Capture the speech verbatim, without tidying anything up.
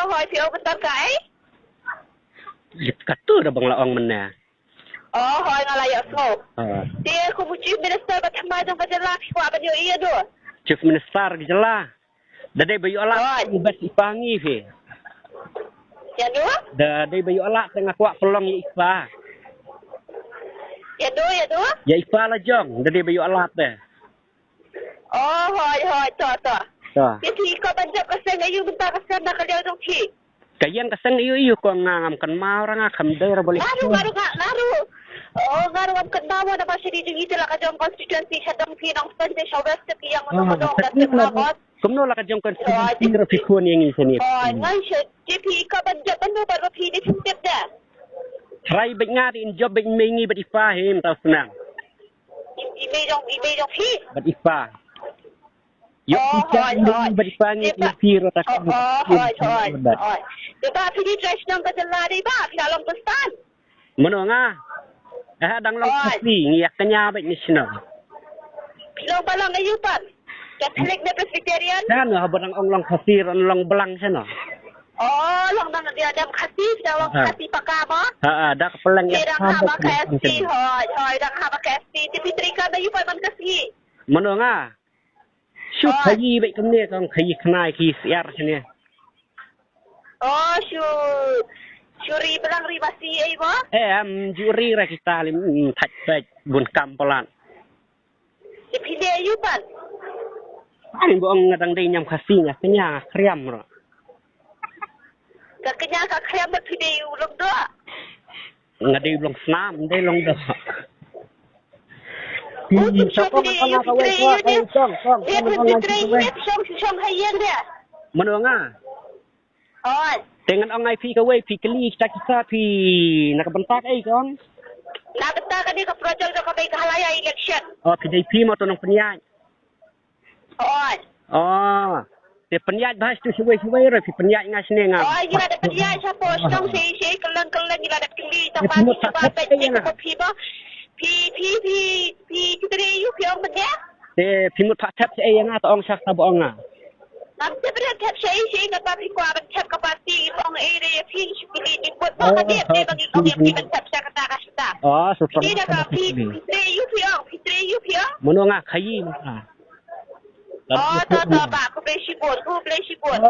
Oh, hoi, phi ong mynta ka ei? Ïa katu da bang la ong mynne. Oh, hoi, nga la ïohsngew. Ha. Te kum u Chief Minister ba thymmai jong ka jylla, phi kwah ban ïohi ïa u? Chief Minister ka jylla. Da dei ba ïoh lad, hoi, bad i pa ngi phi. Ïa u? Da dei ba ïoh lad te nga kwah pynlong ïa i pa. Ïa u, ïa u? Ïa i pa la jong, da dei ba ïoh lad te. Oh, hoi, hoi, to, to. To. Te phi kwah ban jop ka seng aïu mynta ka seng na ka liang jong phi? Ka ïeng ka seng aïu aïu ko nga ngam kynmaw ra nga kam dei ra bali. Naru, naru, nga, naru. Oh, nga ruh ngam kynmaw namar sha dei jong ngi te la ka jong constituency sha dong phi nongpynïaid te sha West te phi ïa nga nong dong da te ma bos. Kumno la ka jong constituency ruh phi khun ïa ngi sha ne. Oh, nga sha te phi ka ban jop ban ban phi ni tip da. Trai bad nga te in jop bad mei ngi bad i pa him tau snang. I mei jong i mei jong phi. Bad i pa. Yo, oh, hoi, hoi. Bad i pa ngi i phi ruh ta. Oh, hoi, hoi. Te ba phi di trai shnong ka jylla dei ba phi la long Khristan. Mano nga? Eh, dang long Khasi, ngi ïa kñia bad ngi shna. Long ba long ayu pat? Catholic ne Presbyterian? Kan ha ba dang ong long Khasi, ron long blang shna. Oh, long dang dia dam Khasi, dang long Khasi paka ba? Ha, ha, da ka peleng ïa dang ha ba Khasi, hoi, hoi, dang ha ba Khasi. Ti pitri ka ba yu pat ban Khasi. Mano nga? Shu khayi bad kumne kong khayi khnai khayi siar shane. Oh, shu, shu ri blang ri basi ei ba? Eh, am ju ri ra kita lim, mm, thach thach bun kam palat. Te phi dei yu pat? Ani ba ong nga dang dei ñiam Khasi nga kñia nga khriam ro. Ka kñia ka khriam ba phi dei u long doh. Nga dei long snam, dei long doh. U tu song phi dei yu phi trei yu dei. Song, song, dei phi trei yu dei song song ha ïeng dei. Mano nga? Oi. Te ngan ong ai phi kawei phi kylli kita kita phi na ka bynta ei kong. Na bynta kane ka project jong ka bei ka halaya election. Oh, phi dei phi mo to nongpynïaid. Oi. Oh. Te pynïaid bha tu shawei shawei re phi pynïaid nga shne nga. Oi, ngi la da pynïaid shapo shnong sei sei kylleng kylleng ngi la da kylli tang ba phi ba peit ni ko phi ba. Phi phi phi phi kita dei yu phi ong mynne. Te phi mut pha thep sei nga ta ong shak ta ba ong nga. Ngam tip re thep sei sei nga ba phi kwa ban thep ka party ong ei re phi shu kylli ni put ba ka dei te ba ngi ong ïa phi ban thep shak ta ka shita. Oh, so ni da ka phi phi trei yu phi ong phi trei yu phi ong. Mano nga khayi nga. Oh, ta ta ba khublei shibun khublei shibun.